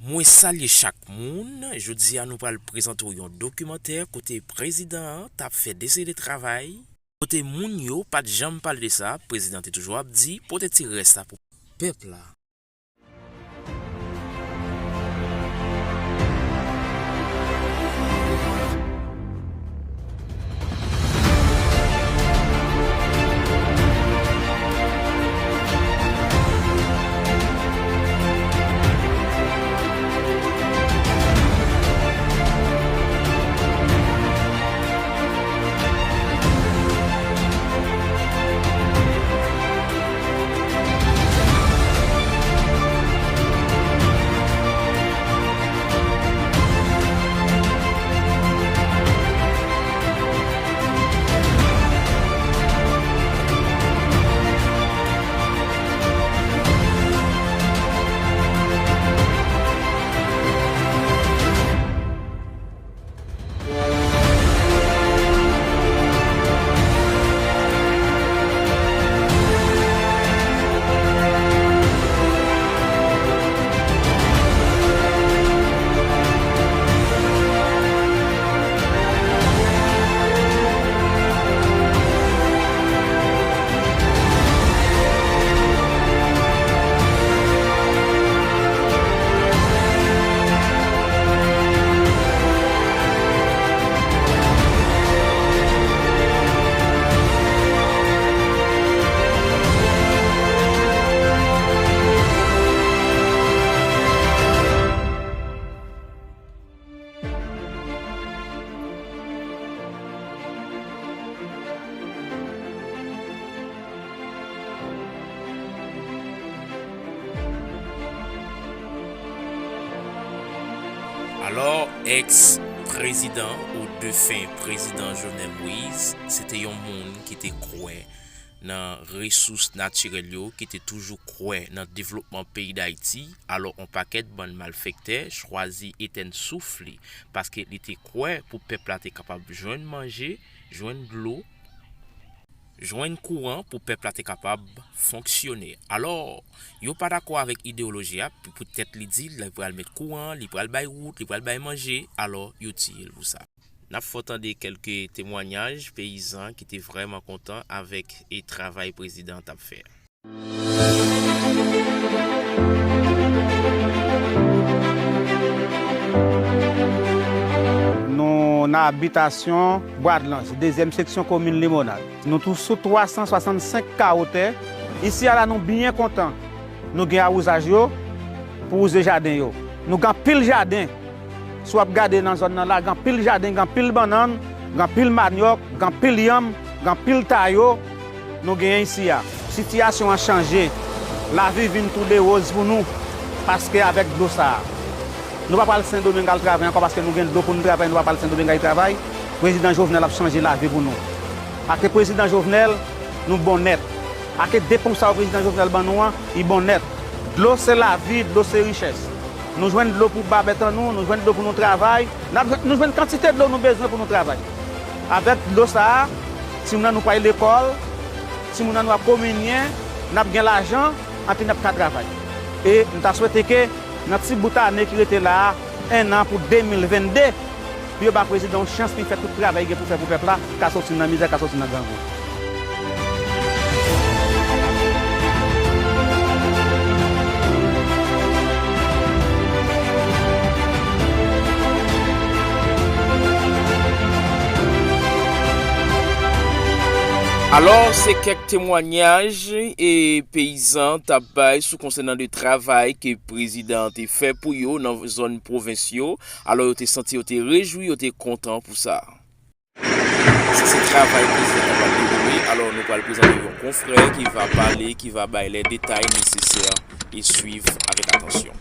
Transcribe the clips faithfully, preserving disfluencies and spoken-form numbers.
Mwen salye chak moun. Jodi a, nou pral prezante w yon dokimantè kote prezidan an t ap fè de seri de travay, kote moun yo pa t janm pale de sa. Prezidan te toujou ap di, pote ti rès la pou pèp la. Alò, èks prezidan ou defen prezidan Jovenel Moïse, se te yon moun ki te kwè nan resous natirèl yo, ki te toujou kwè nan devlopman peyi Dayiti. Alò, on pakèt bann malfektè chwazi etèn souf li, paske li te kwè pou pèp la te kapab jwenn manje, jwenn dlo, jwenn kouran pou pèp la te kapab fonksyone. Alò, yo pa dakò avèk ideyoloji a, poutèt li di li pral met kouran, li pral bay wout, li pral bay manje, alò, yo tiye l pou sa. N ap fè w tande kèlke temwanyaj peyizan ki te vrèman kontan avèk e travay prezidan an t ap fè a. Nou nan abitasyon Bwadlanj, dezyèm seksyon komin Limonad. Nou tou sou twa san swasannsenk kawo tè. Isi a la, nou byen kontan. Nou gen awouzaj yo pou wouze jaden yo. Nou gen anpil jaden. Si w ap gade nan zòn nan la, gen anpil jaden, gen anpil bannann, gen anpil manyòk, gen anpil yanm, gen anpil tayo nou genyen isi a. Sitiyasyon an chanje. Lavi vin toude woz pou nou, paske avèk dlo sa a, nou pa pral Sendomeng al travay ankò, paske nou gen dlo pou nou travay, nou pa pral Sendomeng al travay. Prezidan Jovenel ap chanje lavi pou nou. Ake prezidan Jovenel, nou bon nèt. Ake de ponp sa yo prezidan Jovenel ban nou an, li bon nèt. Dlo se lavi, dlo se richès. Nou jwenn dlo pou ba bèt an nou, nou jwenn dlo pou nou travay. N ap jwenn, nou jwenn kantite dlo nou bezwen pou nou travay. Avèk dlo sa a, timoun an nou pral lekòl, timoun an nou ap kominyen, n ap gen lajan, anpi n ap ka travay. E m ta swete ke nan ti bout ane ki rete la a, en an pou de mil vennde, pou yo ba prezidan yon chans pou l fè tout travay li gen pou fè pou pèp la, ka soti nan mizè, ka soti nan grangou. Alò, se kèk temwanyaj e peyizan t ap bay sou konsènan de travay ke prezidan an te fè pou yo nan zòn pwovens yo. Alò, yo te santi yo te rejwi, yo te kontan pou sa. Se, se travay prezidan t ap ap dewoule. Alò, nou pral prezante yon konfrè ki va pale, ki va bay lè detay nesesè e swiv avèk atansyon.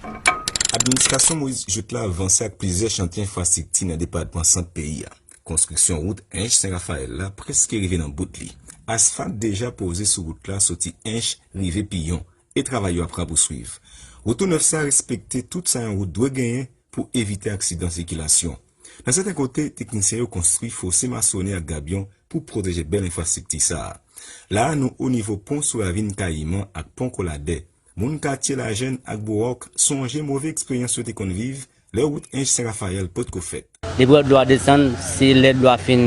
Administrasyon Moïse Jouthe la vanse ak plizyè chantye enfrastrikti nan depatman sant peyi a. Konstriksyon wout Ench Sen Rafayèl la prèske rive nan bout li. Asfalt deja poze sou wout la soti Ench rive Piyon, e travay yo ap rapouswiv. Wout tou nèf sa respekte tout sa yon wout dwe genyen pou evite aksidan sikilasyon. Nan sèten kote, teknisyen yo konstwi fose masone ak gabyon pou pwoteje bèl enfrastrikti sa a. La a, nou onivo pon sou ravin Kayiman ak pon Koladè. Moun katye Lajèn ak Bowòk sonje move eksperyans yo te konn viv lè wout Ench Sen Rafayèl potko fèt. Depi lè dlo a desann, se lè dlo a fin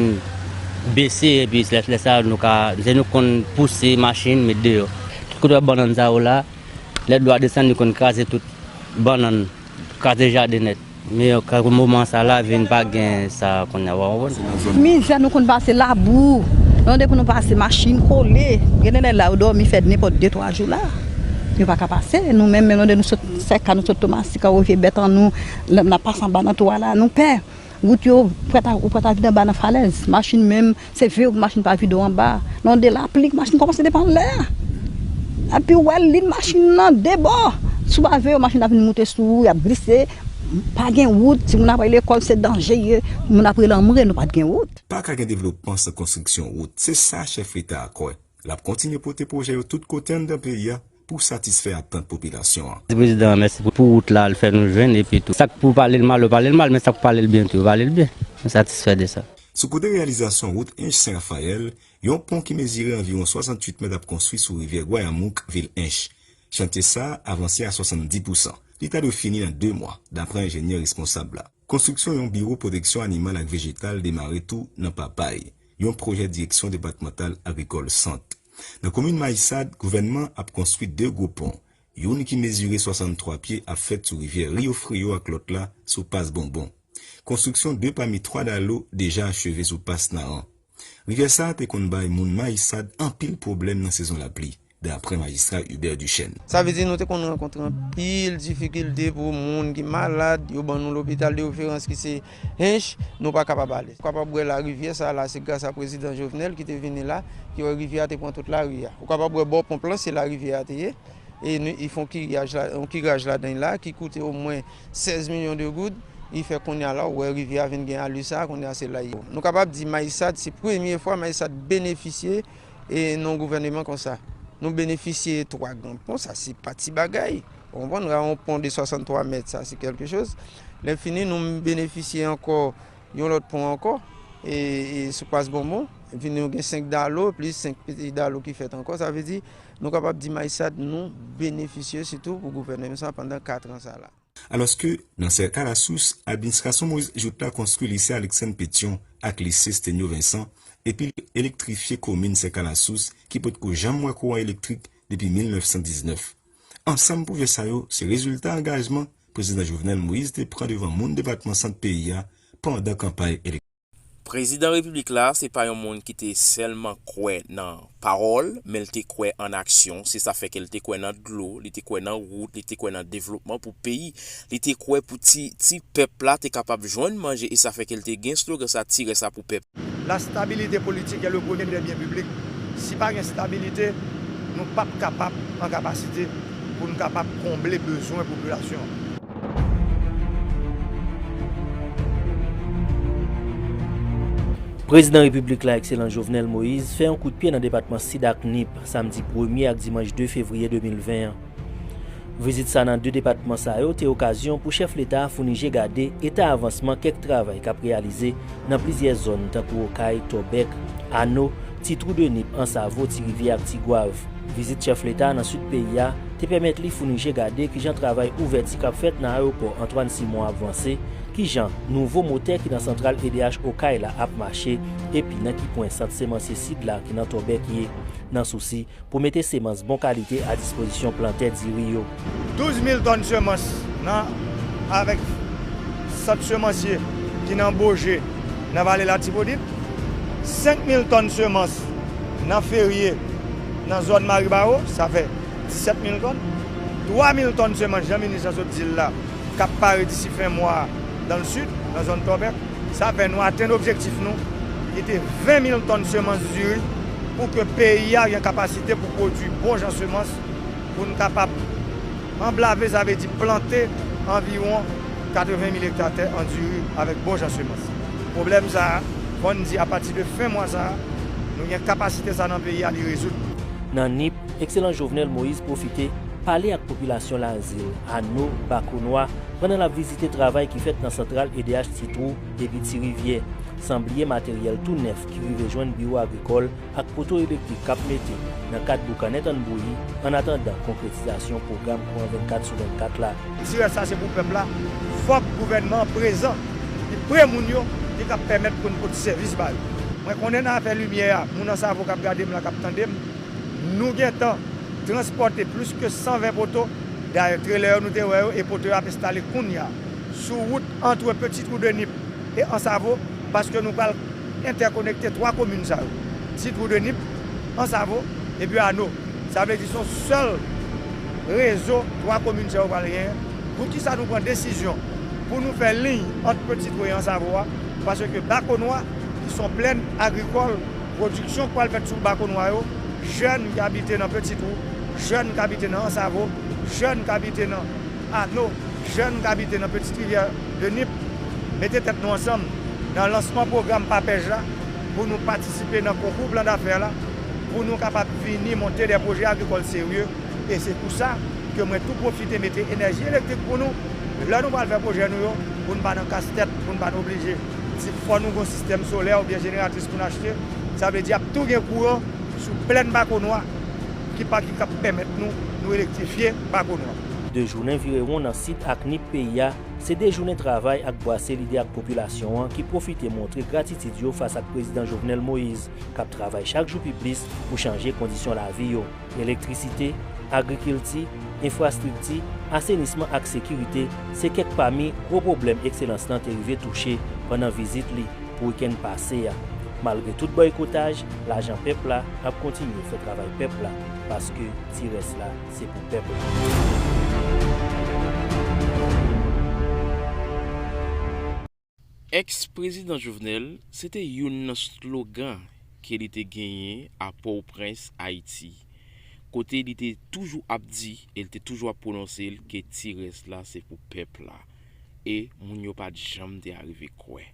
bese, epi lè, lè sa a, nou ka, se nou konn pouse machin, met deyò. Tout kote w wè bannann sa yo la, lè dlo a desann, li konn kraze tout bannann, kraze jaden nèt. Men ka moman sa la vin pa gen sa kounye a, w konprann? Mizè nou konn pase, labou. Non, depi nou pase, machin kole. Gen de lè la, ou dòmi fè nenpòt de, twa jou la. Yo pa ka pase. Nou menm, menm lè nou sot Sèka, nou sot Tomasik, an wè vye bèt an nou, n ap pase anba nan twou a la, nou pè. Wout yo, ou prèt a, ou prèt a vide anba nan falèz. Machin menm, se veye pou machin pa vide w anba. Nan de lapli, machin kòmanse depann lè a. Epi w wè lin machin nan de bò. Si w pa veye, machin nan vin moute sou ou, y ap glise. Pa gen wout, timoun ap al lekòl, se danje ye. Moun ap rele anmwe, nou pa t gen wout. Pa ka gen devlopman san konstriksyon wout. Se sa chèf leta a kwè. L ap kontinye pote pwojè yo tout kote anndan peyi a pou satisfè atant popilasyon an. Prezidan an, mèsi pou, pou wout la, l fè nou jwenn, epi tou. Sa k pou pale l mal, yo pale l mal, men sa k pou pale l byen tou, yo pale l byen. Nou satisfè de sa. Sou kote reyalizasyon wout Ench Sen Rafayèl, yon pon ki mezire anviwon swasanntuit mèt ap konstwi sou rivyè Gwayamouk, vil Ench. Chantye sa a avanse a swasanndis pousan. Li ta dwe fini nan de mwa, dapre enjenyè responsab la. Konstriksyon yon biwo pwoteksyon animal ak vejetal demare tou nan Papay, yon pwojè direksyon depatmantal agrikòl Sant. Nan komin Mayisad, gouvènman ap konstwi de gwo pon, youn ki mezire swasanntwa pye ap fèt sou rivyè Rio Frio ak lòt la sou Pas Bonbon. Konstriksyon de pami twa dalo deja acheve sou Pas Naran. Rivyè sa a te konn bay moun Mayisad anpil pwoblèm nan sezon lapli, dapre majistra Hubert Duchesne. Sa vle di nou te konn rankontre anpil difikilte pou moun ki malad, yo ban nou lopital de referans ki se Ench, nou pa kapab ale. Ou kapab wè larivyè sa a la, se gras a prezidan Jovenel ki te vini la, ki wè rivyè a te pran tout lari a. Ou kapab wè bò ponp lan, se larivyè a te ye. E nou, y fè yon kiraj la, yon kiraj ladan l la ki koute omwen sèz milyon de goud. Li fè kounye a la, ou wè rivyè a vin gen alè sa, kounye a se la l ye. Nou kapab di Mayisad, se premye fwa Mayisad benefisye e nan yon gouvèneman konsa. Nou benefisye twa gran pon, sa se pa ti bagay. Ou konprann, yon pon de swasanntwa mèt, sa se kèlke choz. Lè fini, nou benefisye ankò yon lòt pon ankò, e, e sou Pas Bonbon. Epi nou gen senk dalo, plis senk piti dalo ki fèt ankò. Sa vle di, nou kapab di Mayisad, nou benefisye sitou pou gouvèneman sa pandan kat an sa la. Alòske, nan Sèka Lasous, administrasyon Moïse Jouthe la konstwi lise Alexandre Pétion ak lise Stenio Vincent, epi l elektrifye komin Sèka Lasous ki potko janm wè kouran elektrik depi mil nèf san diznèf. Ansanm pwojè sa yo se rezilta angajman prezidan Jovenel Moïse te pran devan moun depatman Sant peyi a pandan kanpay elektoral. Prezidan repiblik la se pa yon moun ki te sèlman kwè nan pawòl, men l te kwè an aksyon. Se sa fè ke l te kwè nan dlo, li te kwè nan wout, li te kwè nan devlopman pou peyi. Li te kwè pou ti, ti pèp la te kapab jwenn manje, e sa fè ke l te gen slogan sa, "Ti rès la pou pèp." La stabilité politique est le premier des biens publics. Si pa gen stabilite, nou p ap kapab an kapasite pou n kapab konble bezwen popilasyon an. Prezidan repiblik la, Ekselans Jovenel Moïse, fè yon kout pye nan depatman Sid ak Nip, samdi premye ak dimanch de fevriye de mil ven an. Vizit sa nan de depatman sa yo te okazyon pou chèf leta a founi je gade eta avansman kèk travay k ap reyalize nan plizyè zòn, tankou Okay, Tòbèk, Ano, Ti Twou de Nip, Ansavo, Ti Rivyè ak Ti Gwav. Vizit chèf leta a nan sid peyi a te pèmèt li founi je gade kijan travay ouvèti k ap fèt nan ayewopò Antoine Simon ap vanse, kijan nouvo motè ki nan santral E D H Okay la ap mache, epi nan ki pwen sant semansye Sid la ki nan Tòbèk ye, nan sousi pou mete semans bon kalite a dispozisyon plantè diri yo. Douz mil tòn semans nan, avèk sant semansye ki nan Boje, nan Vale Latibonit, senk mil tòn semans nan Ferye, nan zòn Maribawo, sa fè disèt mil tòn, twa mil tòn semans, jan minis lan sot di l la, k ap pare disi fen mwa a, dans le sud, nan zòn Tòbèk. Sa fè nou atenn objektif nou, ki te ven mil tòn semans diri, pou ke peyi a gen kapasite pou pwodui bon jan semans, pou n kapab anblave, sa vle di plante anviwon katreven mil ekta tè an diri avèk bon jan semans. Pwoblèm sa a, fò n di, apati de fen mwa sa a, nou gen kapasite sa nan peyi a, li rezoud. Nan Nip, Ekselans Jovenel Moïse pwofite pale ak popilasyon Lazil, Ano, Bakonwa, pandan l ap vizite travay ki fèt nan santral E D H Ti Twou epi Ti Rivyè. san bliye materyèl tou nèf ki rive jwenn biwo agrikòl ak poto elektrik k ap mete nan kad boukan nèt ann bouyi, annatandan konkretizasyon pwogram kouran vennkat sou vennkat la. Ti rès la se pou pèp la. Fòk gouvènman an prezan, li pre moun yo, li kab pèmèt pou n pote sèvis ba yo. Mwen konnen nan afè limyè a, moun Ansavo k ap gade m la, k ap tande m, nou gentan transpòte plis ke san ven poto. Dayè, trelè yo nou te wè yo, e poto yo ap enstale kounye a sou wout ant Petit Trou de Nip e Ansavo, paske nou pral entèkonekte twa komin sa yo, Ti Trou de Nip, Ansavo, epi Ano. Sa vle di se yon sèl rezo twa komin sa yo pral genyen. Poukisa nou pran desizyon pou nou fè liy ant Petit Trou e Ansavo a? Paske Bakonwa, ki se yon plèn agrikòl, pwodiksyon k pral fèt sou Bakonwa yo, jèn k abite nan Petit Trou, jèn k abite nan Ansavo, jèn k abite nan Ano, jèn k abite nan Petit Rivière de Nip, mete tèt nou ansanm nan lansman pwogram PAPEJ la pou nou patisipe nan konkou plan dafè la, pou nou kapab vini monte de pwojè agrikòl serye. E se pou sa ke mwen tou pwofite mete enèji elektrik pou nou, lè nou pral fè pwojè nou yo, pou n pa nan kastèt, pou n pa t oblije di fò nou gon sistèm solè oubyen jeneratris pou n achte. Sa vle di ap tou gen kouran sou plèn Bakonwa ki pa ki kab pèmèt nou, nou elektrifye Bakonwa. De jounen vire won nan Sid ak Nip peyi a, se de jounen travay ak bwase lide ak popilasyon an ki pwofite montre gratitid yo fas ak Prezidan Jovenel Moïse, k ap travay chak jou pi plis pou chanje kondisyon lavi yo. Elektrisite, agrikilti, enfrastrikti, asenisman ak sekirite se kèk pami gwo pwoblèm Ekselans lan te rive touche pandan vizit li pou wikenn pase a. Malgre tout bòykotaj, lajan pèp la ap kontinye fè travay pèp la, paske ti rès la se pou pèp la. Èks prezidan Jovenel, se te youn nan slogan ke li te genyen a Pòtoprens, Ayiti, kote li te toujou ap di, e li te toujou ap pwononse l, ke ti rès la se pou pèp la. E moun yo pa t janm te arive kwè.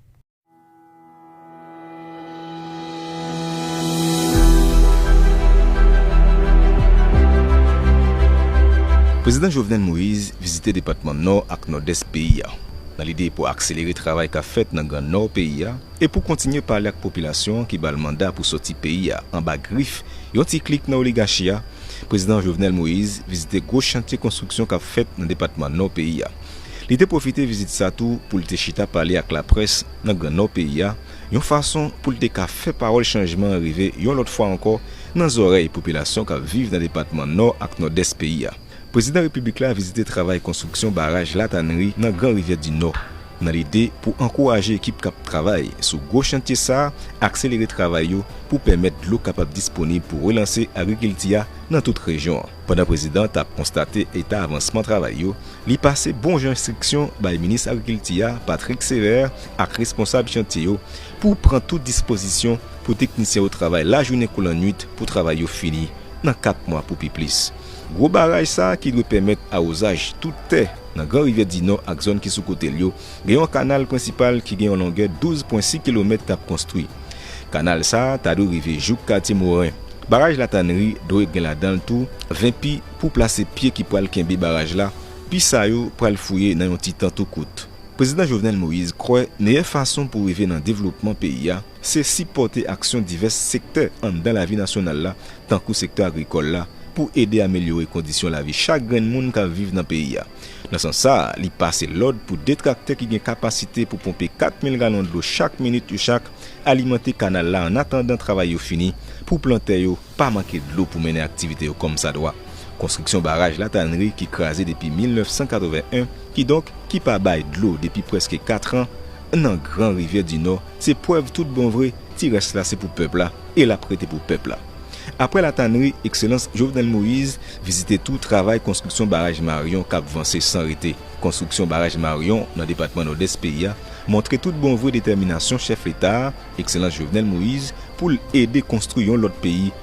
Prezidan Jovenel Moïse vizite depatman Nò ak Nòdès peyi a, nan lide pou akselere travay k ap fèt nan Gran Nò peyi a, e pou kontinye pale ak popilasyon an ki ba l manda pou sòti peyi a anba grif yon ti klik nan oligachi a. Prezidan Jovenel Moïse vizite gwo chantye konstriksyon k ap fèt nan depatman Nò peyi a. Li te pwofite vizit sa tou pou l te chita pale ak laprès nan Gran Nò peyi a, yon fason pou l te ka fè pawòl chanjman an rive yon lòt fwa ankò nan zòrèy popilasyon k ap viv nan depatman Nò ak Nòdès peyi a. Prezidan Repiblik la vizite travay konstriksyon baraj Latanri nan Gran Rivyè di Nò, nan lide pou ankouraje ekip k ap travay sou gwo chantye sa a akselere travay yo pou pèmèt dlo kapab disponib pou relanse agrikilti a nan tout rejyon an. Pandan prezidan t ap konstate eta avansman travay yo, li pase bon jan enstriksyon bay minis agrikilti a, Patrick Sévère, ak responsab chantye yo pou pran tout dispozisyon pou teknisyen yo travay lajounen kou lannwit pou travay yo fini nan kat mwa pou pi plis. Gwo baraj sa a ki dwe pèmèt awozaj tout tè nan Gran Rivyè di Nò ak zòn ki sou kote l yo, gen yon kanal prensipal ki gen yon longè douz pwen sis kilomèt k ap konstwi. Kanal sa a ta dwe rive jouk Katye Moren. Baraj Latanri dwe gen ladan l tou ven pi pou plase pye ki pral kenbe baraj la, pi sa yo pral fouye nan yon ti tan tou kout. Prezidan Jovenel Moïse kwè meyè fason pou rive nan devlopman peyi a, se sipòte aksyon divès sektè anndan lavi nasyonal la, tankou sektè agrikòl la, pou ede amelyore kondisyon lavi chak grenn moun k ap viv nan peyi a. Nan sans sa a, li pase lòd pou de traktè ki gen kapasite pou ponpe kat mil galon dlo chak minit yo chak alimante kanal la annatandan travay yo fini, pou plantè yo pa manke dlo pou mennen aktivite yo kòmsadwa. Konstriksyon baraj Latanri ki kraze depi mil nèf san katreven en, kidonk ki pa bay dlo depi prèske kat an nan Gran Rivyè di Nò, se prèv tout bon vre ti rès la se pou pèp la e l ap rete pou pèp la. Apre Latanri, Ekselans Jovenel Moïse vizite tou travay konstriksyon baraj Marion k ap vanse san rete. Konstriksyon baraj Marion nan depatman Nòdès peyi a montre tout bon vre detèminasyon chèf Leta a, Ekselans Jovenel Moïse, pou l ede konstwi yon lòt peyi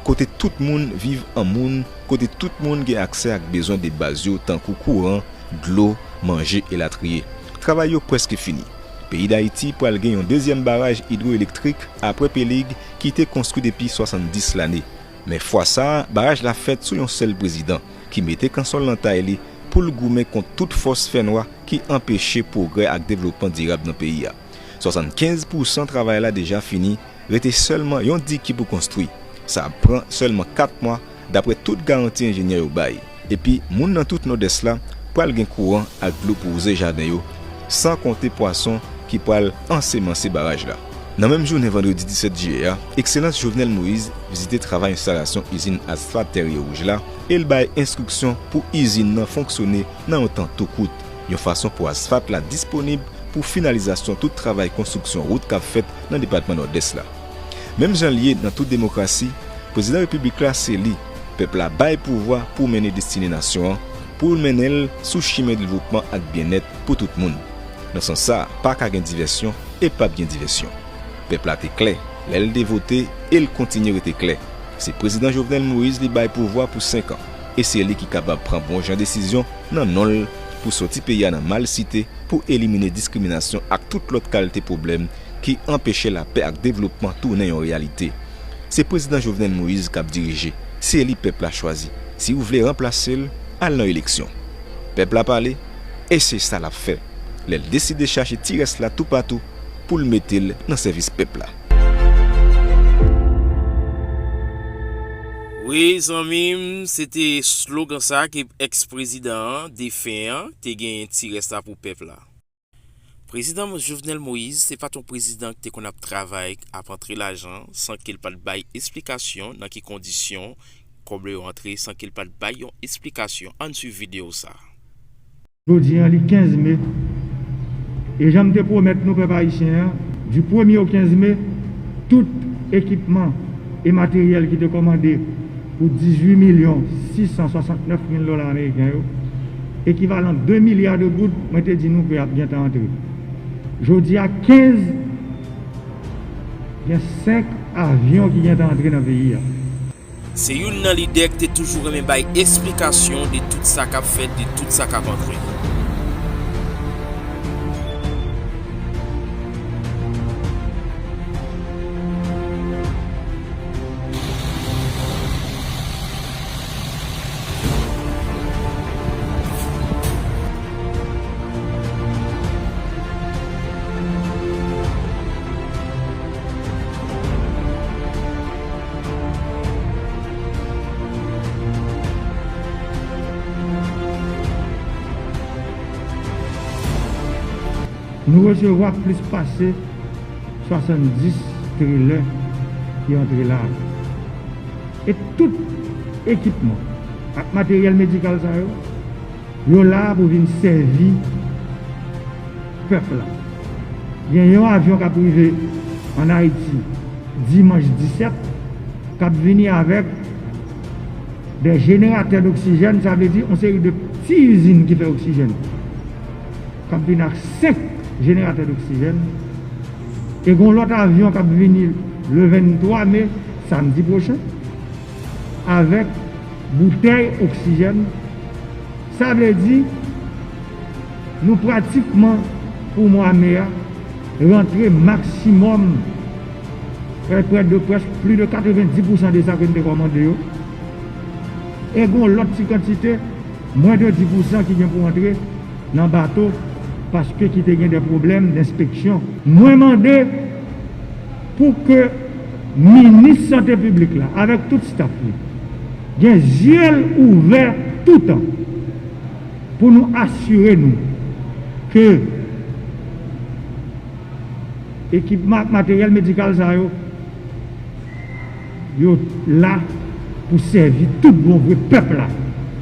kote tout moun viv an moun, kote tout moun gen aksè ak bezwen de baz yo tankou kouran, dlo, manje, elatriye. Travay yo prèske fini. Peyi Dayiti pral gen yon dezyèm baraj idwoelektrik apre Pelig ki te konstwi depi swasanndis lane. Men fwa sa a, baraj la fèt sou yon sèl prezidan ki mete kansòl nan tay li pou l goumen kont tout fòs fènwa ki anpeche pwogrè ak devlopman dirab nan peyi a. Swasannkenz pousan travay la deja fini, rete sèlman yon diki pou konstwi. Sa ap pran sèlman kat mwa, dapre tout garanti enjenyè yo bay. Epi, moun nan tout Nòdès la pral gen kouran ak dlo pou wouze jaden yo, san konte pwason ki pral ansemanse baraj la. Nan menm jounen vandredi disèt jiyè a, Ekselans Jovenel Moïse vizite travay enstalasyon izin asfalt Tèrye Wouj la e l bay enstriksyon pou izin nan fonksyone nan yon tan tou kout, yon fason pou asfalt la disponib pou finalizasyon tout travay konstriksyon wout k ap fèt nan depatman Nòdès la. Menm jan l ye nan tout demokrasi, prezidan repiblik la se li pèp la bay pouvwa pou mennen destine nasyon an, pou l mennen l sou chimen devlopman ak byennèt pou tout moun. Nan sans sa a, pa ka gen divèsyon e p ap gen divèsyon. Pèp la te klè lè l te vote e l kontinye rete klè. Se prezidan Jovenel Moïse li bay pouvwa pou senk an, e se li ki kapab pran bon jan desizyon nan non l pou soti peyi a nan malsite, pou elimine diskriminasyon ak tout lòt kalte pwoblèm ki anpeche lapè ak devlopman tounen yon reyalite. Se prezidan Jovenel Moïse k ap dirije. Se li pèp la chwazi. Si w vle ranplase l, al nan eleksyon. Pèp la pale, e se sa l ap fè. Lè l deside chache ti rès la toupatou pou l mete l nan sèvis pèp la. Wi, zanmi m, se te slogan sa ke èks prezidan an, defen an, te genyen, ti rès la pou pèp la. Prezidan Jovenel Moïse se pa t yon prezidan ki te konn ap travay, ap antre lajan san ke l pa t bay esplikasyon nan ki kondisyon kòb yo antre, san ke l pa t bay yon esplikasyon. Ann swiv videyo sa a. Jodi a, li kenz me. E jan m te pwomèt nou, pèp ayisyen an, di premye o kenz me, tout ekipman e materyèl ki te kòmande pou dizuit milyon sis san swasantnèf mil dola ameriken yo, ekivalan de milya de goud, mwen te di nou ke y ap gentan antre. Jodi a, kenz, gen senk avyon ki gentan antre nan peyi a. Se youn nan lidè ki te toujou renmen bay esplikasyon de tout sa k ap fèt, de tout sa k ap antre. Nou resevwa plis pase swasanndis trelè ki antre la a. E tout ekipman ak materyèl medikal sa yo, yo la pou vin sèvi pèp la. Gen yon avyon k ap rive ann Ayiti dimanch disèt, k ap vini avèk de jeneratè doksijèn, sa vle di yon seri de ti izin ki fè oksijèn, k ap vin ak senk jeneratè doksijèn. E gen yon lòt avyon k ap vini le venntwa me, samdi pwochen, avèk boutèy oksijèn. Sa vle di, nou pratikman, pou mwa me a, rantre maksimòm, prè, prè de, prèske plis de katrevenndis pousan de sa ke n te kòmande yo. E gen yon lòt ti kantite, mwens de dis pousan ki gen pou antre nan bato, paske ki te gen de pwoblèm denspeksyon. Mwen mande pou ke minis sante piblik la, avèk tout staf li, gen zye l ouvè toutan pou nou asire nou ke ekipman ak materyèl medikal sa yo, yo la pou sèvi tout bon vre pèp la.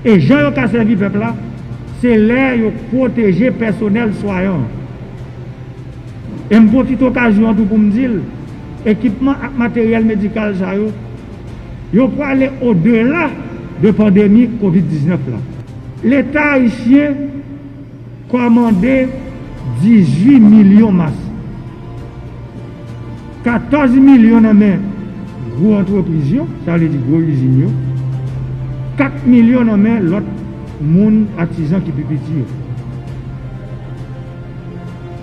E jan yo ka sèvi pèp la, se lè yo pwoteje pèsonèl swayan an. E m pwofite okazyon an tou pou m di l, ekipman ak materyèl medikal sa yo, yo prale odela de pandemi kovid diznèf la. Leta ayisyen kòmande dizuit milyon mask. Katòz milyon nan men gwo antrepriz yo, sa vle di gwo izin yo. Kat milyon nan men lòt moun, atizan ki pi piti yo.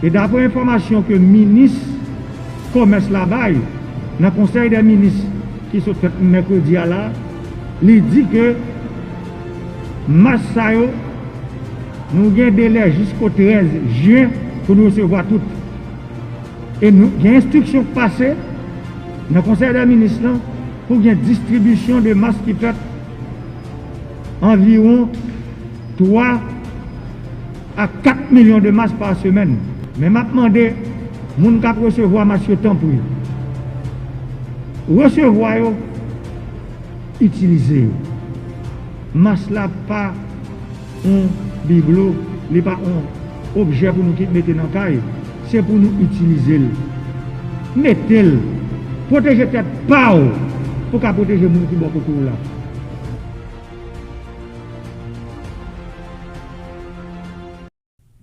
E dapre enfòmasyon ke minis komès la bay nan konsèy dè minis ki sot fèt mèkredi a la, li di ke mask sa yo, nou gen delè jisko trèz jen pou nou resevwa tout. E nou gen enstriksyon k pase nan Konsèy dè Minis lan pou gen distribisyon de mas ki fèt anviwon twa a kat milyon de mas pa semèn. Men m ap mande moun k ap resevwa mas yo, tanpri, resevwa yo, itilize yo. Mas la pa yon biblo, li pa yon objè pou nou ki mete nan kay, se pou nou itilize l. Mete l. Pwoteje tèt pa w pou w ka pwoteje moun ki bò kote w la.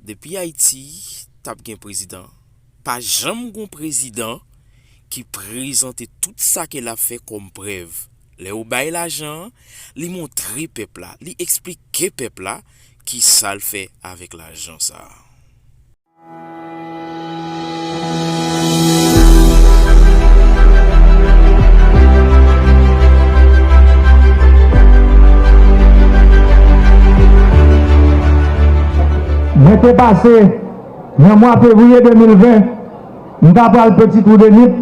Depi Ayiti t ap gen prezidan, pa janm gon prezidan ki prezante tout sa ke l ap fè kòm prèv. Lè yo bay lajan an, li montre pèp la, li eksplike pèp la kisa l fè avèk lajan sa a. Mwen te pase nan mwa fevriye de mil ven, m ta pral pran Ti Twou de Nip,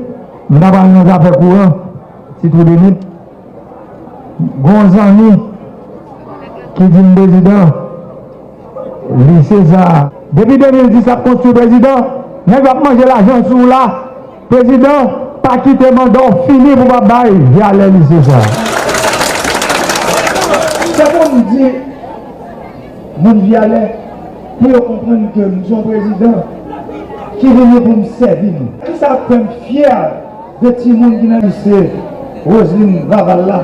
m ta pral nan zafè kouran Ti Twou de Nip. Gon zanmi ki di m, prezidan, li se sa. Depi de mil dis l ap konstwi, prezidan, nèg yo ap manje lajan sou w la. Prezidan, pa kite manda w fini pou w pa bay Vyalè lise sa. Se pou m di moun Vyalè, pou yo konprann ke m se yon prezidan ki vini pou m sèvi nou. Kisa k fè m fyè de timoun ki nan lise Roseline Vaval la?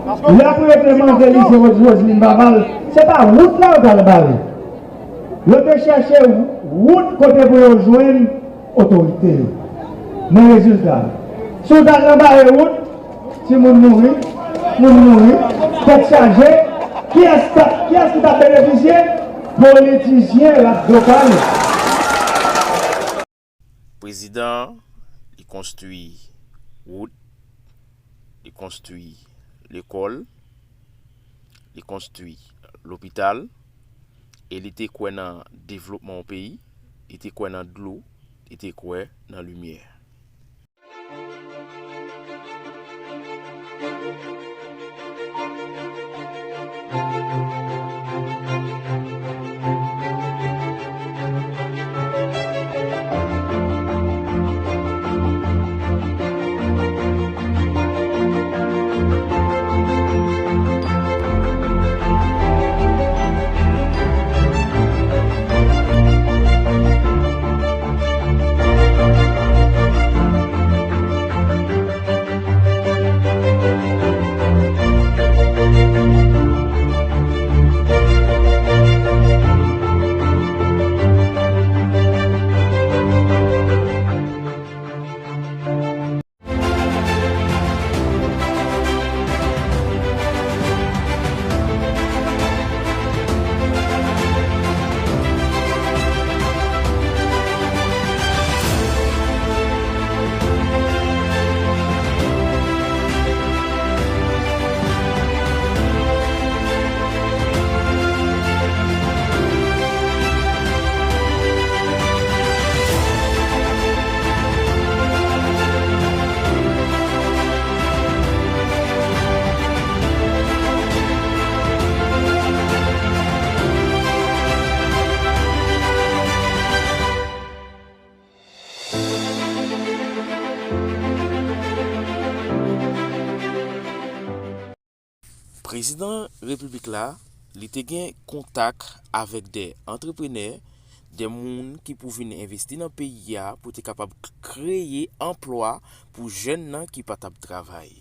Lè pou yo te mande lise Ros-, Roseline Vaval, se pa wout la yo t al bare. Yo te chèche wout kote pou yo jwenn otorite yo. Men rezilta, si w t al nan bare wout, timoun mouri, moun mouri, tèt chaje, kiyès t ap, kiyès ki t ap benefisye? Politisyen rat do kay. Prezidan an, li konstwi wout, li konstwi lekòl, li konstwi lopital, e li te kwè nan devlopman yon peyi, li te kwè nan dlo, li te kwè nan limyè. Prezidan repiblik la, li te gen kontak avèk de antreprenè, de moun ki pou vin envesti nan peyi a pou te kapab k-, kreye anplwa pou jèn nan ki pa t ap travay.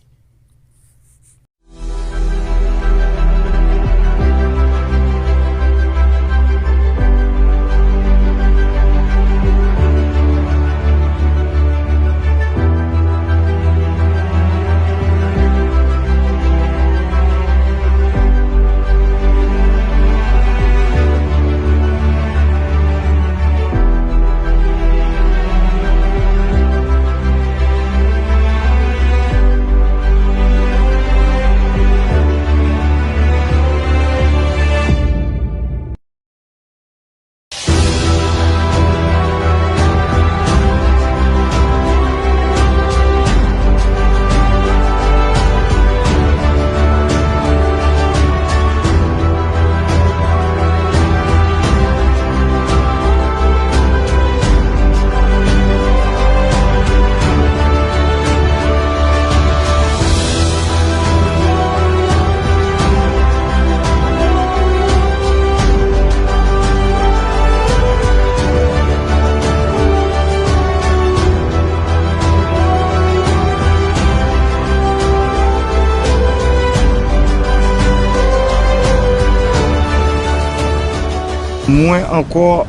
Mwen ankò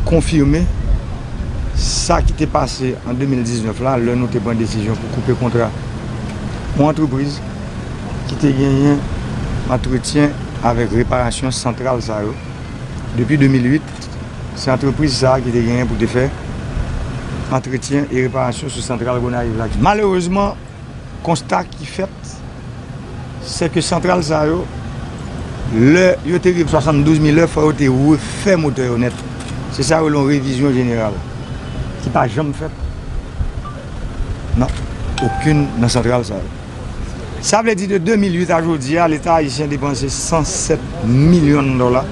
konfime sa ki te pase an de mil diznèf la, lè nou te pran desizyon pou koupe kontra yon antrepriz ki te genyen antretyen avèk reparasyon santral sa yo. Depi de mil uit, se antrepriz sa a ki te genyen pou te fè antretyen e reparasyon sou santral Gonayiv la. Malerezman, konsta ki fèt, se ke santral sa yo, lè yo te rive swasanndouz mil lè, fò yo te refè motè yo nèt. Se sa yo rele yon revizyon jeneral, ki pa janm fèt nan okenn nan santral sa yo. Sa vle di, de de mil uit a jodi a, Leta ayisyen depanse san sèt milyon dola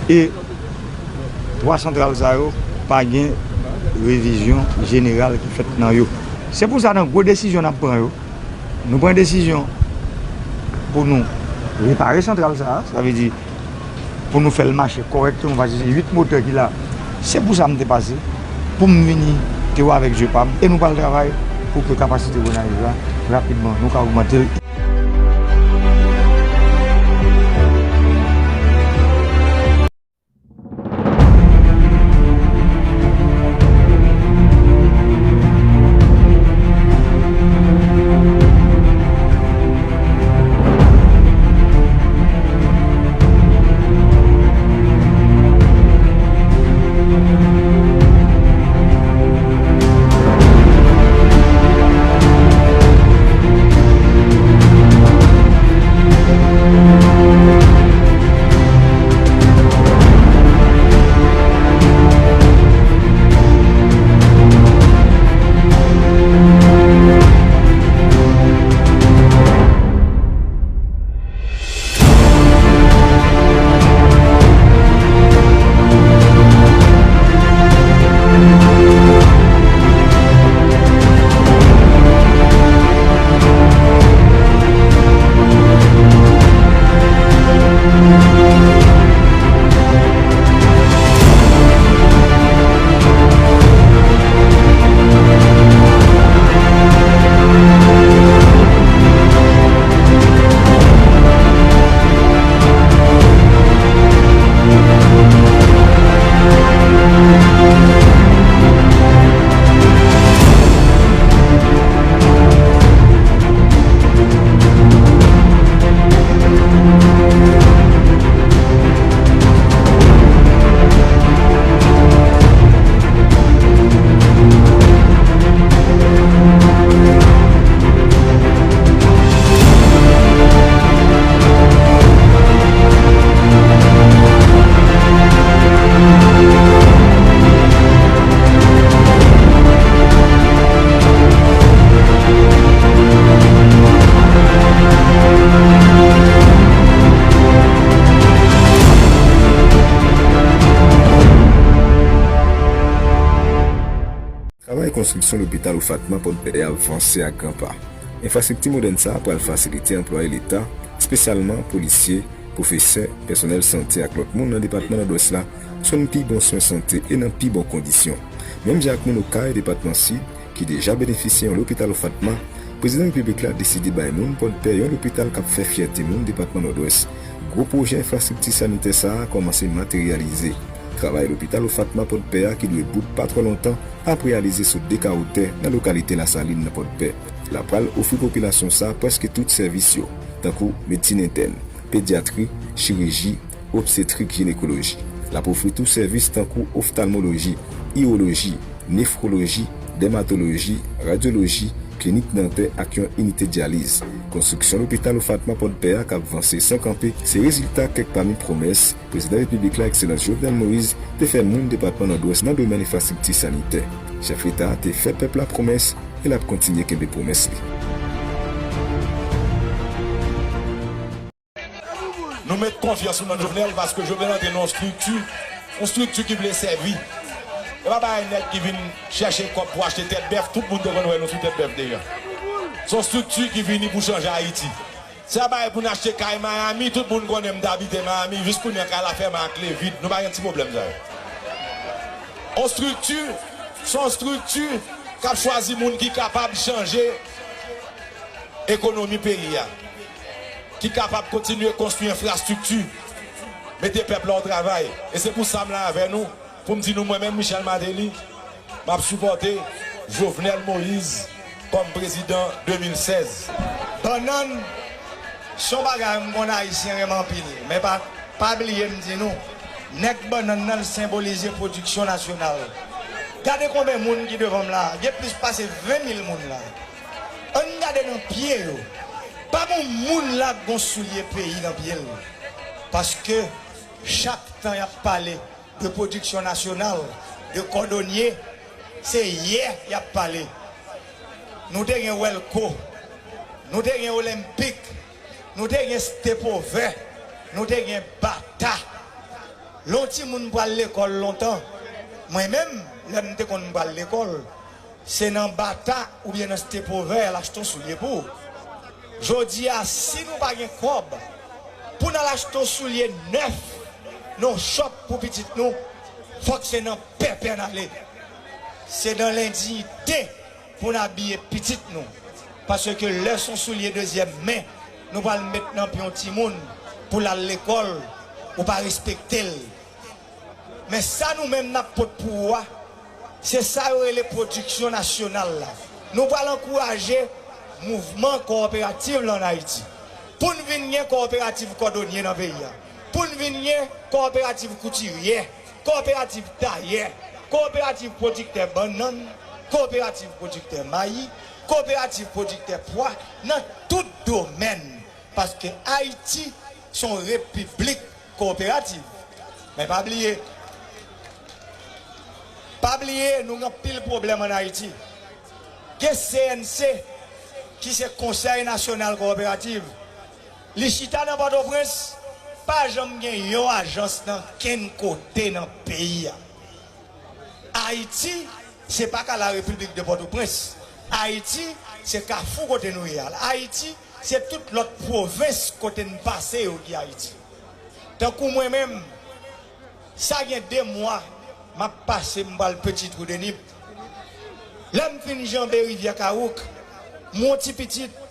e twa santral sa yo pa gen revizyon jeneral ki fèt nan yo. Se pou sa, nan gwo desizyon n ap pran yo, nou pran desizyon pou nou repare santral sa a, sa vle di pou nou fè l mache kòrèkteman, paske se uit motè ki la. Se pou sa m te pase, pou m vini te wè avèk je pa m, e nou pral travay pou ke kapasite Gonayiv la, rapidman, nou ka ogmante l. Travay konstriksyon lopital Ofatma Pòdpè a vanse ak gran pa. Enfrastrikti modèn sa a pral fasilite anplwaye Leta, espesyalman polisye, pwofesè, pèsonèl sante ak lòt moun nan depatman Nòdwès la, jwenn pi bon swen sante e nan pi bon kondisyon. Menm jan ak moun Okay, depatman Sid, ki deja benefisye yon lopital Ofatma, Prezidan Repiblik la deside bay moun Pòdpè yon lopital k ap fè fyète moun depatman Nòdwès. Gwo pwojè enfrastrikti sanitè sa a kòmanse materyalize. Travay lopital Ofatma Pòdpè a, ki dwe bout pa twò lontan, ap reyalize sou de kawo tè nan lokalite Lasalin nan Pòdpè. L ap pral ofri popilasyon sa a prèske tout sèvis yo, tankou medsin entèn, pedyatri, chiriji, obstetrik, jinekoloji. L ap ofri tou sèvis tankou oftalmoloji, iwoloji, nefwoloji, dèmatoloji, radyoloji, klinik dantè ak yon inite dyaliz. Konstriksyon lopital Ofatma Pòdpè a k ap vanse san kanpe se rezilta kèk pami pwomès Prezidan Repiblik la, Ekselans Jovenel Moïse, te fè moun depatman Nòdwès nan domèn enfrastrikti sanitè. Chèf Leta a te fè pèp la pwomès e l ap kontinye kenbe pwomès li. Nou met konfyans nou nan Jovenel paske Jovenel antre nan yon estrikti, yon estrikti ki vle sèvi. E pa bagay nèg ki vin chèche kòb pou achte tèt bèf, tout moun te konn wè nou sou tèt bèf deja. Se yon estrikti ki vini pou chanje Ayiti. Se pa bagay pou n achte kay Miami, tout moun konnen m t abite Miami, jis kounye a kay la fèmen ak kle vid, nou pa gen ti pwoblèm sa yo. Yon estrikti, se yon estrikti k ap chwazi moun ki kapab chanje ekonomi peyi a, ki kapab kontinye konstwi enfrastrikti, Mete pèp la o travay. E se pou sa m la avè nou, pou m di nou, mwen menm, Michel Martelly, m ap sipòte Jovenel Moïse kòm prezidan de mil sèz. Bannann se yon bagay m konn Ayisyen renmen anpil, men pa, pa bliye m di nou, nèg bannann nan l senbolize pwodiksyon nasyonal. Gade konbyen moun ki devan m la, gen plis pase ven mil moun la. Ann gade nan pye yo. Pa gen moun la k gen soulye peyi nan pye l. Paske chak tan y ap pale de pwodiksyon nasyonal, de kòdonye, se yè y ap pale. Nou te gen Wèlko, nou te gen Olenpik, nou te gen Stepovè, nou te gen Bata. Lè yon timoun pral lekòl lontan, mwen menm, lè m te konn pral lekòl, se nan Bata oubyen nan Stepovè y al achte yon soulye pou ou. Jodi a, si nou pa gen kòb pou n al achte yon soulye nèf nan yon chòp pou pitit nou, fòk se nan pèpè n ale. Se nan lendiyite pou n abiye pitit nou. Paske lè se yon soulye dezyèm men nou pral met nan pye yon timoun pou l al lekòl, ou pa respekte l. Men sa nou menm n ap pot pou ou a, se sa yo rele pwodiksyon nasyonal la. Nou pral ankouraje mouvman kowoperativ la ann Ayiti. Pou n vin gen kowoperativ kòdonye nan peyi a. Pou n vin gen kowoperativ koutiryè, kowoperativ tayè, kowoperativ pwodiktè bannann, kowoperativ pwodiktè mayi, kowoperativ pwodiktè pwa nan tout domèn. Paske Ayiti se yon repiblik kowoperativ. Men pa bliye, pa bliye, nou gen anpil pwoblèm ann Ayiti. Gen C N C, ki se Konsèy Nasyonal Kowoperativ. Li chita nan Pòtoprens, pa janm gen yon ajans nan kenn kote nan peyi a. Ayiti, se pa ka la République de Port-au-Prince. Ayiti, se kafou kote nou ye a la. Ayiti, se tout lòt pwovens kote n pase yo ki Ayiti. Tankou mwen menm, sa gen de mwa m ap pase, m pral Petit Trou de Nip. Lè m fin janbe rivyè Kawouk, m wè yon ti pitit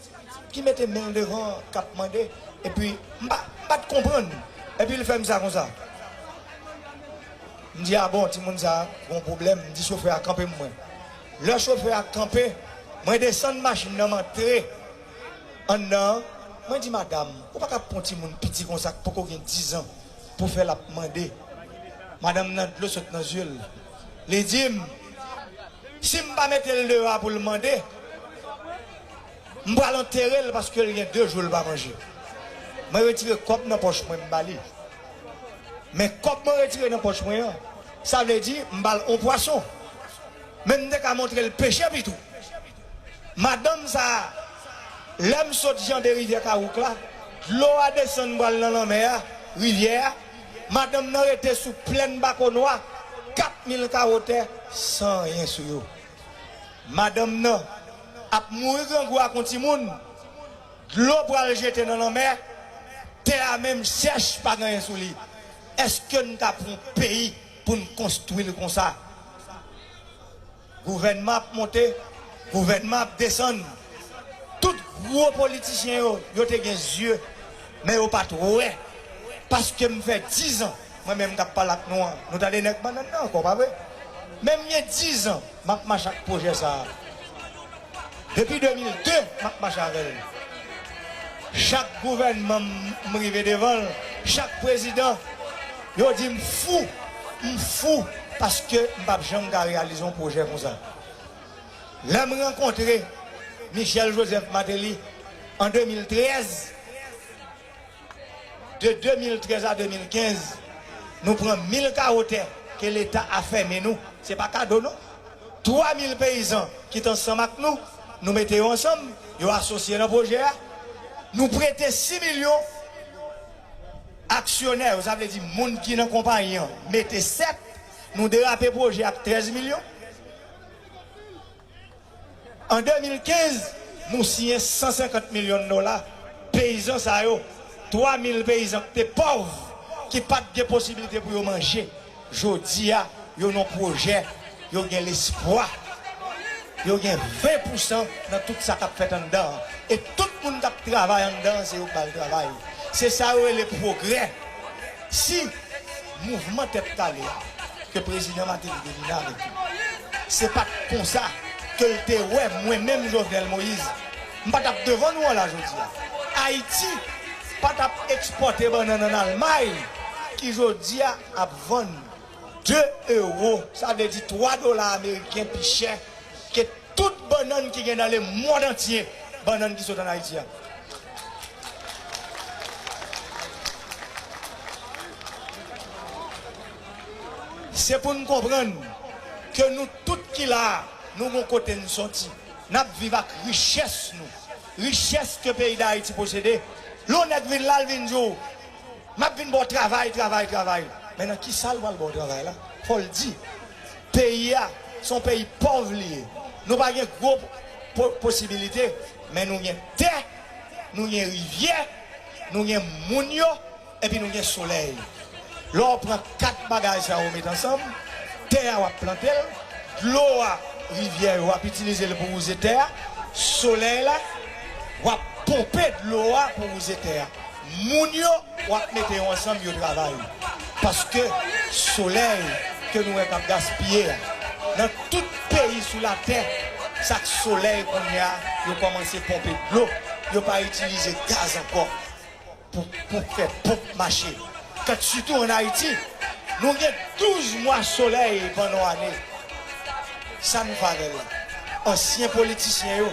ki mete men l devan, k ap mande, epi m pa, m pa t konprann. Epi l fè m sa konsa. M di, "A bon, timoun sa a gen yon pwoblèm." M di chofè a, "Kanpe m wè." Lè chofè a kanpe, mwen desann machin nan, m antre anndan an. Mwen di, "Madanm, ou pa ka pran yon timoun piti konsa k poko gen diz an pou fè l ap mande." Madanm nan, dlo sot nan zye l. Li di m, "Si m pa mete l deyò a pou l mande, m pral antere l paske l gen de jou l pa manje." Mwen retire kòb nan pòch mwen, m ba li. Men kòb mwen retire nan pòch mwen an, sa vle di m ba l on pwason. Men m te ka montre l peche pito. Madanm sa a, lè m sot janbe rivyè Kawouk la, dlo a desann pral nan lanmè a, rivyè a, madanm nan rete sou plèn Bakonwa, kat mil kawo tè, san anyen sou yo. Madanm nan ap mouri grangou ak yon timoun, dlo pral jete nan lanmè, tè a menm chèch, pa gen anyen sou li. Èske n ka pran yon peyi pou n konstwi l konsa? Gouvènman ap monte, gouvènman ap desann. Tout gwo politisyen yo, yo te gen zye, men yo pa t wè. Paske m fè diz an, mwen menm k ap pale ak nou an, nou tande nèg bannann nan ankò, pa vre? Men m gen diz an, m ap mache ak pwojè sa a. Depi de mil de, m ap mache avè l. Chak gouvènman m, m rive devan l, chak prezidan, yo di m fou, m fou, paske m p ap janm ka reyalize yon pwojè konsa. Lè m rankontre Michel Joseph Martelly an de mil trèz, de de mil trèz a de mil kenz, nou pran mil kawo tè ke Leta afème nou. Se pa kado, non. Twa mil peyizan ki t ansanm ak nou, nou mete yo ansanm, yo asosye nan pwojè a. Nou prete sis milyon aksyonè yo, sa vle di moun ki nan konpayi an, mete sèt, nou derape pwojè ak trèz milyon. An de mil kenz, nou siyen san senkant milyon dola. Peyizan sa yo, twa mil peyizan ki te pòv, ki pa t gen posiblite pou yo manje, jodi a, yo nan pwojè, yo gen lespwa. Yo gen ven pousan nan tout sa k ap fèt anndan an. E tout moun k ap travay anndan an, se yo k ba l travay. Se sa yo rele pwogrè. Si mouvman Tèt Kale a ke prezidan Martelly te vini avèk li, se pa t konsa ke l te wè mwen menm Jovenel Moïse, m pa t ap devan nou an la jodi a. Ayiti pa t ap ekspòte bannann ann Almay ki jodi a ap vann de ewo, sa vle di twa dola ameriken pi chè ke tout bannann ki gen nan lemonn antye, bannann ki sot ann Ayiti a. Se pou n konprann ke nou tout ki la a, nou gon kote n soti. N ap viv ak richès nou. Richès ke peyi Dayiti posede. Lè yon nèg vin la, l vin di w, "M ap vin ba w travay, travay, travay." Men nan ki sa l pral ba w travay la? Fò l di. Peyi a, se yon peyi pòv li ye. Nou pa gen gwo po-, posibilite, men nou gen tè, nou gen rivyè, nou gen moun yo, epi nou gen solèy. Lè w pran kat bagay sa yo met ansanm, tè a w ap plante l, dlo a, rivyè yo w ap itilize l pou wouze tè a, solèy la, w ap ponpe dlo a pou wouze tè a. Moun yo, w ap mete yo ansanm, yo travay. Paske solèy ke nou wè k ap gaspiye a, nan tout peyi sou latè, sa k solèy kounye a, yo kòmanse ponpe dlo, yo pa itilize gaz ankò pou, pou fè ponp mache. Kant sitou ann Ayiti, nou gen douz mwa solèy pandan yon ane. Sa n fè avè l? Ansyen politisyen yo,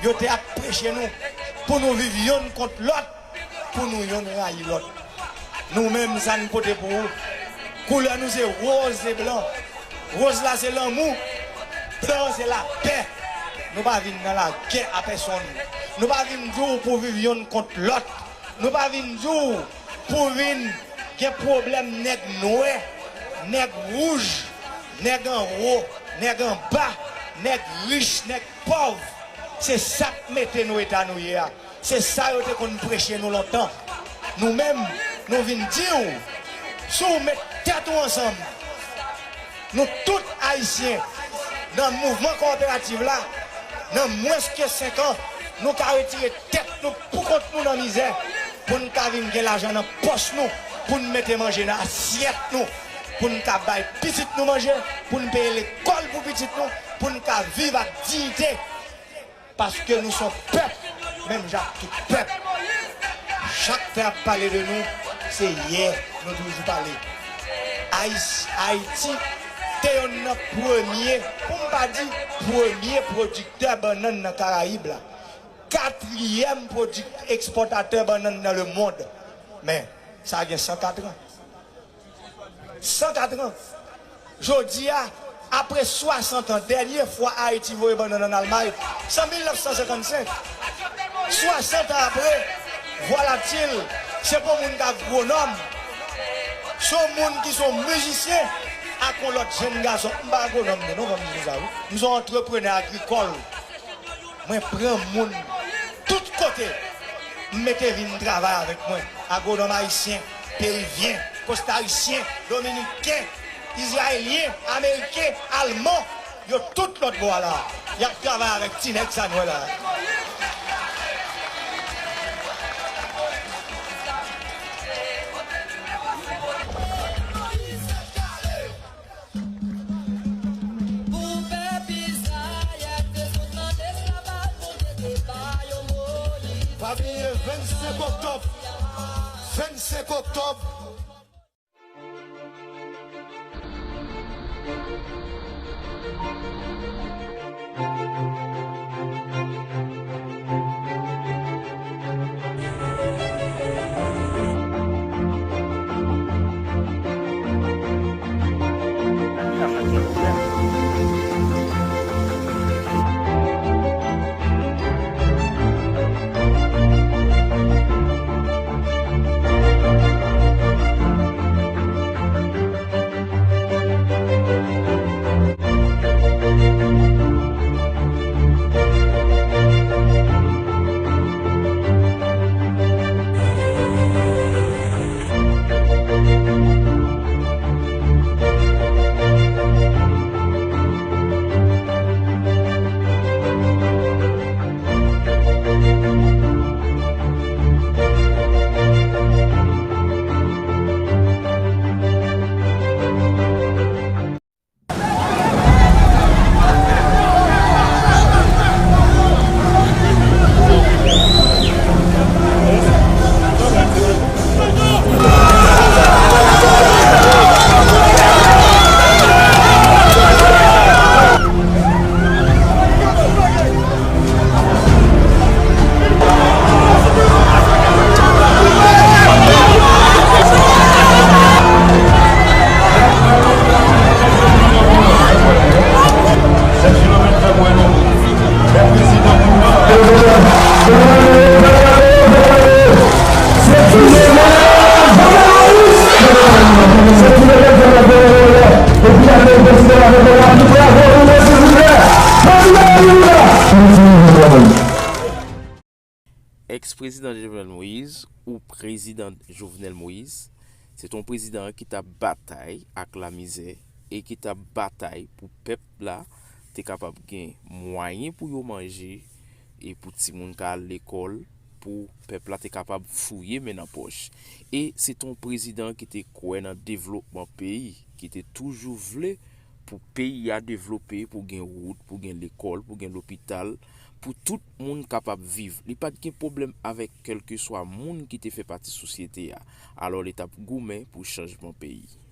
yo te ap preche nou pou nou viv yonn kont lòt, pou nou yonn rayi lòt. Nou menm, sa n pote pou ou, koulè nou se woz e blan. Woz la se lanmou, blan an se lapè. Nou pa vin nan lagè a pèsonn. Nou pa vin di w pou viv yonn kont lòt. Nou pa vin di w pou vin gen pwoblèm nèg nwè, nèg wouj, nèg anwo, nèg anba, nèg rich, nèg pòv. Se sa k mete nou eta nou ye a. Se sa yo te konn preche nou lontan. Nou menm, nou vin di w, si w met tèt ou ansanm, nou tout Ayisyen, nan mouvman kowoperativ la, nan mwens ke senk an, nou ka retire tèt nou pou kont nou nan mizè, pou n ka vin gen lajan nan pòch nou, pou n mete manje nan asyèt nou, pou n ka bay pitit nou manje, pou n peye lekòl pou pitit nou, pou n ka viv ak diyite. Paske nou se yon pèp, menm jan ak tout pèp. Chak tan y ap pale de nou, se yè nou toujou pale. Ayis-, Ayiti te yonn nan premye, pou m pa di premye pwodiktè bannann nan Karayib la. Katriyèm pwodi-, ekspòtatè bannann nan lemonn. Men, sa gen san kat an. San kat an. Jodi a, apre swasant an, dènye fwa Ayiti voye bannann ann Almay, se an mil nèf san senkannsenk. Swasant an apre, vwalatil, se pou moun k agwonòm, se yon moun ki se yon mizisyen ak yon lòt jèn gason. M pa agwonòm, non, non, ban m di nou sa, wi. M se yon antreprenè agrikòl. Mwen pran moun tout kote, m mete vin travay avèk mwen. Agwonòm ayisyen, perivyen, kostarikyen, dominiken, izrayelyen, ameriken, alman, yo tout lòt bò a la. Y ap travay avèk ti nèg sa n wè la. Pou pèp Izrayèl te sot nan lesklavaj, Bondye te ba yo Moyiz. Pa bliye vennsenk oktòb, vennsenk oktòb. Èks prezidan Jovenel Moïse ou prezidan Jovenel Moïse, se t on prezidan ki t ap batay ak lamizè e ki t ap batay pou pèp la te kapab gen mwayen pou yo manje e pou timoun ka al lekòl, pou pèp la te kapab fouye men nan pòch. E se t on prezidan ki te kwè nan devlopman peyi, ki te toujou vle pou peyi a devlope, pou gen wout, pou gen lekòl, pou gen lopital, pou tout moun kapab viv. Li pa t gen pwoblèm avèk kèlkeswa moun ki te fè pati sosyete a. Alò, li t ap goumen pou chanjman peyi.